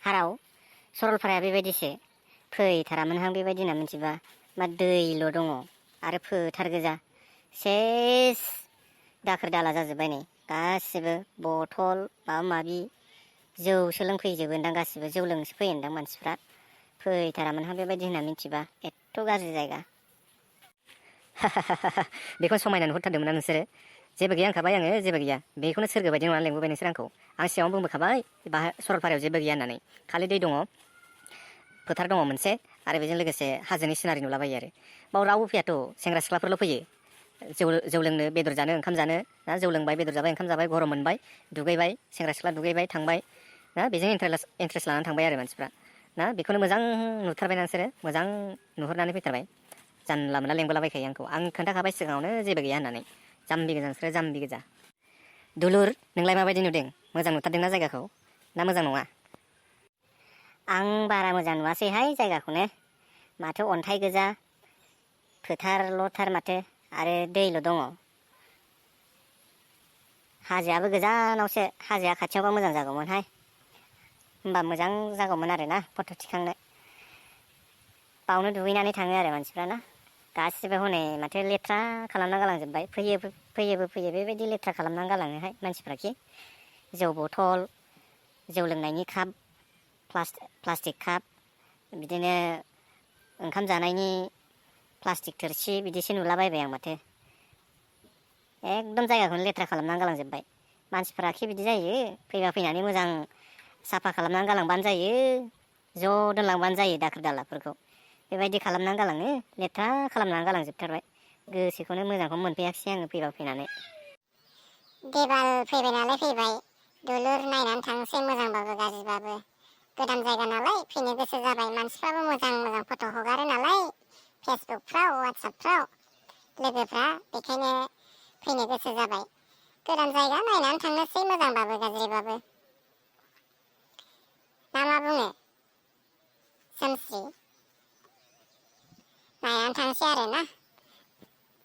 हाराव सरलपाराया बेबायदिसो फैथारामोनहां बेबायदि होनना मिथिबा मा दैल' दङ आरो फोथार गोजा सेस दाखोर दाला जाजोब्बाय नै गासिबो बथल माबा माबि जौसो लोंफैजोबोदां गासिबो जौ लोंसो फैयोदां मानसिफ्रा फैथारामोनहां बेबायदि होनना मिथिबा एथ' गाज्रि जायगा बेखौनो समायना नुहुरथारदोंमोन ना नोंसोरो जेबो गैया होनखाबाय आङो जेबो गैया बेखौनो सोरगो बायदि नुनानै लेंबोबाय नोंसोर आंखौ आं सिगाङावनो बुंबोखाबाय सरलपारायाव जेबो गैया होननानै खालि दै दङ फोथार दङ मोनसे आरो बेजों लोगोसे हाजोनि सिनारि नुलाबायो आरो बाव रावबो फैयाथ' सेंग्रा सिख्लाफोरल' फैयो जौ लोंनो बेदर जानो ओंखाम जानो ना जौ लोंबाय बेदर जाबाय ओंखाम जाबाय गरम मोनबाय दुगैबाय सेंग्रा सिख्ला दुगैबाय थांबाय ना बेजों इन्ट्रेस्ट लानानै थांबाय आरो मानसिफ्रा ना बेखौनो मोजां नुथारबाय नोंसोरो मोजां नुहुरनानै फैथारबाय जानला मोनला लेंबोलाबायखायो आंखौ आं खोन्थाखाबाय सिगाङावनो जेबो गैया होननानै जाम्बि गोजा नोंसोरो जाम्बि गोजा दुलुर नोंलाय माबायदि नुदों मोजां नुथारदोंना जायगाखौ ना मोजां नङा आं बारा मोजां नुवासैहाय जायगाखौनो माथो अन्थाइ गोजा फोथारल'थार माथो आरो दैल' दङ हाजोआबो गोजानावसो हाजोआ खाथियावबा मोजां जागौमोनहाय होमबा मोजां जागौमोन आरो ना फट' थिखांनो बावनो दुगैनानै थाङो आरो मानसिफ्रा ना गासिबो हनै माथो लेथ्रा खालामना गालांजोब्बाय फैयो बेबायदि लेथ्रा खालामनानै गालाङोहाय मानसिफ्राखि जौ बथल जौ लोंनायनि काप प्लास्टिक काप बिदिनो ओंखाम जानायनि प्लास्टिक थोरसि बिदिसो नुलाबायबाय आं माथो एकदम जायगाखौनो लेथ्रा खालामनानै गालांजोब्बाय मानसिफोराखि बिदि जायो फैबा फैनानै मोजां साफा खालामनानै गालांबानो जायो ज' दोनलांबानो जायो दाखोर दालाफोरखौ बेबायदि खालामनानै गालाङो लेथ्रा खालामनानै गालांजोबथारबाय गोसोखौनो मोजांखौनो मोनफैयाखिसै आङो फैबा फैनानै देबाल फैबाय नालाय फैबाय दुलुर नायनानै थांसै मोजांबाबो गाज्रिबाबो गोदान जायगा नालाय फैनो गोसो जाबाय मानसिफ्राबो मोजां फट' हगारो नालाय फेसबुकफ्राव वाट्सएपफ्राव लोगोफ्रा बेखायनो फैनो गोसो जाबाय गोदान जायगा नायनानै थांनोसै मोजांबाबो गाज्रिबाबो ना मा बुङो सोमस्रि नायनानै थांसै आरो ना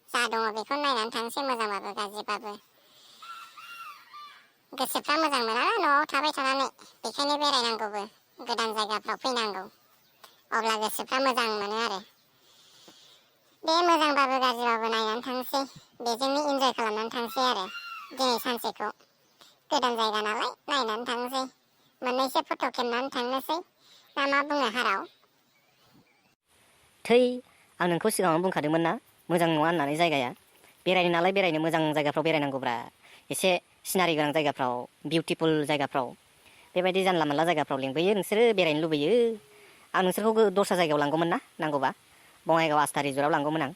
जा दङ बेखौ नायनानै थांसै मोजांबाबो गाज्रिबाबो गोसोफ्रा मोजां मोना न'आव थाबाय थानानै बेखायनो बेरायनांगौबो गोदान जायगाफ्राव फैनांगौ अब्ला गोसोफ्रा मोजां मोनो आरो बे मोजांबाबो गाज्रिबाबो नायनानै थांसै बेजोंनो इन्जय खालामनानै थांसै आरो दिनै सानसेखौ गोदान जायगा नालाय नायनानै थांसै मोननैसो फट' खेबनानै थांनोसै ना मा बुङो हाराव थै आं नोंखौ सिगाङावनो बुंखादोंमोन ना मोजां नङा होननानै जायगाया बेरायनो नालाय बेरायनो मोजां जायगाफ्राव बेरायनांगौब्रा एसे सिनारि गोनां जायगाफ्राव बिउटिफुल जायगाफ्राव बेबायदि जानला मोनला जायगाफ्राव लिंबोयो नोंसोरो बेरायनो लुबैयो आं नोंसोरखौ दस्रा जायगायाव लांगौमोन ना नांगौबा बङाइगाव आस्था रिजर्टआव लांगौमोन आं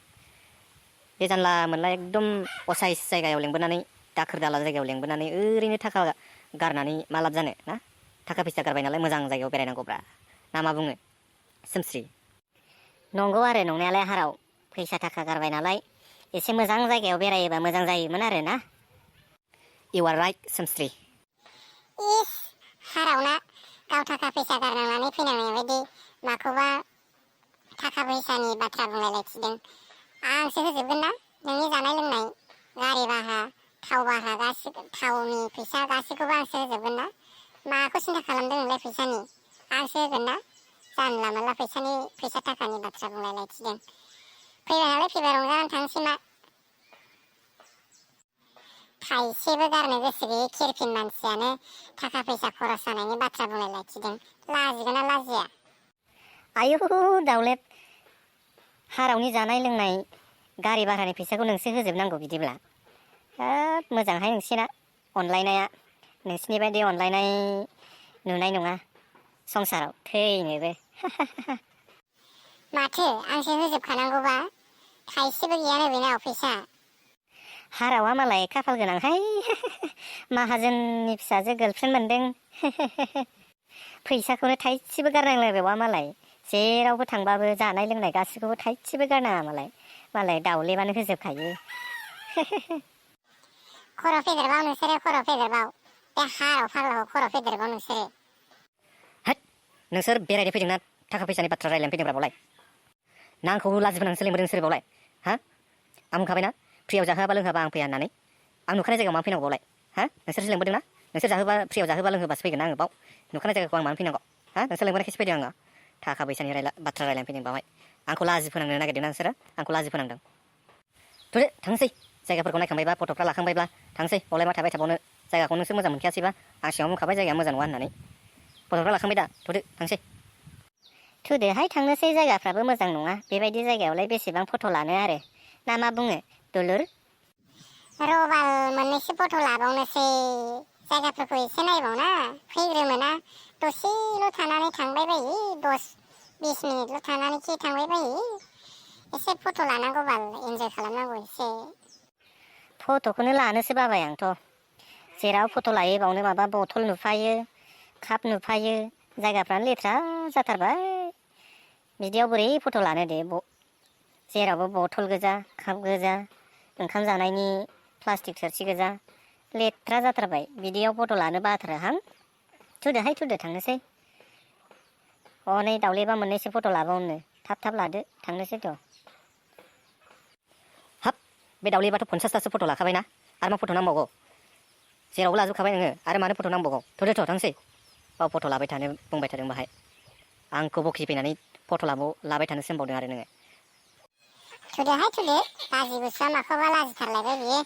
बे जानला मोनला एकदम असाइस जायगायाव लेंबोनानै दाखोर दाला जायगायाव लेंबोनानै ओरैनो थाखा गारनानै मा लाब जानो ना थाखा फैसा गारबाय नालाय मोजां जायगायाव बेरायनांगौब्रा ना मा बुङो सोमस्रि नंगौ आरो नंनायालाय हाराव फैसा थाखा गारबाय नालाय एसे मोजां जायगायाव बेरायोबा मोजां जायोमोन आरो ना इउ आर राइट सोमस्रि इस हारावना गाव थाखा फैसा गारनानै फैनांनाय बायदि माखौबा थाखा फैसानि बाथ्रा बुंलायलायथिदों आंसो होजोबगोन ना नोंनि जानाय लोंनाय गारि भारा थाव भारा गासिबो थावनि फैसा गासैखौबो आंसो होजोबगोन ना माखौ सिन्था खालामदों नोंलाय फैसानि आंसो होगोन ना जानला मोनला फैसा थाखानि बाथ्रा बुंलायलायथिदों फैबाय नालाय फैबाय रंजानानै थांसै मा थाइसेबो गारनो गोसो गैयै खिरफिन मानसियानो थाखा फैसा खरस जानायनि बाथ्रा बुंलायलायथिदों लाजिगोन ना लाजिया आयु दाउलेट हारावनि जानाय लोंनाय गारि भारानि फैसाखौ नोंसो होजोबनांगौ बिदिब्ला हाब मोजांहाय नोंसिना अनलायनाया नोंसिनि बायदि अनलायनाय नुनाय नङा संसाराव थैनोबो माथो आंसो होजोबखानांगौबा थाइसेबो गैयानो बेनाव फैसा हारावा मालाय खाफाल गोनांहाय माहाजोननि फिसाजो गार्लफ्रेन्ड मोनदों फैसाखौनो थाइसेबो गारनांलायबावा मालाय जेरावबो थांबाबो जानाय लोंनाय गासैखौबो थाइसेबो गारनाङा मालाय दाउलेबानो होजोबखायो खर' फेदेरबाव नोंसोरो खर' फेदेरबाव बे हाराव फाग्लाखौ खर' फेदेरबाव नोंसोरो हाट नोंसोर बेरायनो फैदोंना थाखा फैसानि बाथ्रा रायज्लायनो फैदोंब्रा बावलाय ना आंखौ लाजिबोनानैसो लेंबोदों नोंसोर बावलाय हा आं बुंखाबायना फ्रियाव जाहोआबा लोंहोआबा आं फैया होननानै आं नुखानाय जायगायाव मानो फैनांगौ बावलाय हा नोंसोरसो लेंबोदोंना नोंसोर फ्रियाव जाहोबा लोंहोबासो फैगोन आङो बाव नुखानाय जायगाखौ आं मानो फैनांगौ हा नोंसोर लेंहराखैसो फैदों आङो थाखा फैसानि बाथ्रा रायलायनो फैदों बावहाय आंखौ लाजि फोनांनो नागिरदों नोंसोरो आंखौ लाजि फोनांदों थुदो थांसै जायगाफोरखौ नायखांबायबा फट'फ्रा लाखांबायब्ला थांसै बावलाय मा थाबाय थाबावनो जायगाखौ नोंसोर मोजां मोनखायासैबा आं सिगाङाव बुंखाबाय जायगाया मोजां नङा होननानै फट'फ्रा लाखांबाय दा थुदो थांसै थुदोहाय थांनोसै जायगाफ्राबो मोजां नङा बेबायदि जायगायावलाय बेसेबां फट' लानो आरो ना मा बुङो दुलुर रबाल मोननैसो फट' लाबावनोसै जायगाफोरखौ एसे नायबावना फैग्रोमोना दसेल' थानानै थांबाय बायो 10-20 मिनिटल' थानानैसो थांबाय बायो एसे फट' लानांगौ बाल इन्जय खालामनांगौ एसे फट'खौनो लानोसो बाबाय आंथ' जेराव फट' लायो बावनो माबा बथल नुफायो काप नुफायो जायगाफ्रानो लेथ्रा जाथारबाय बिदियाव बोरै फट' लानो दे जेरावबो बथल गोजा काप गोजा ओंखाम जानायनि प्लास्टिक थोरसि गोजा लेथ्रा जाथारबाय बिदियाव फट' लानो बाथारोहां थुदोहाय थुदो थांनोसै हनै दावलेबा मोननैसो फट' लाबावनो थाब लादो थांनोसैथ' हाब बे दावलेबाथ' 50थासो फट' लाखाबायना आरो मा फट' नांबावगौ जेरावबो लाजोबखाबाय नोङो आरो मानो फट' नांबावगौ थुदोथ' थांसै बाव फट' लाबाय थानो बुंबाय थादों बाहाय आंखौ बखिफैनानै फट' लाबाय थानोसो होनबावदों आरो नोङो थुदोहाय थुदो लाजि गुसुआ माखौबा लाजिथारलायबाय बियो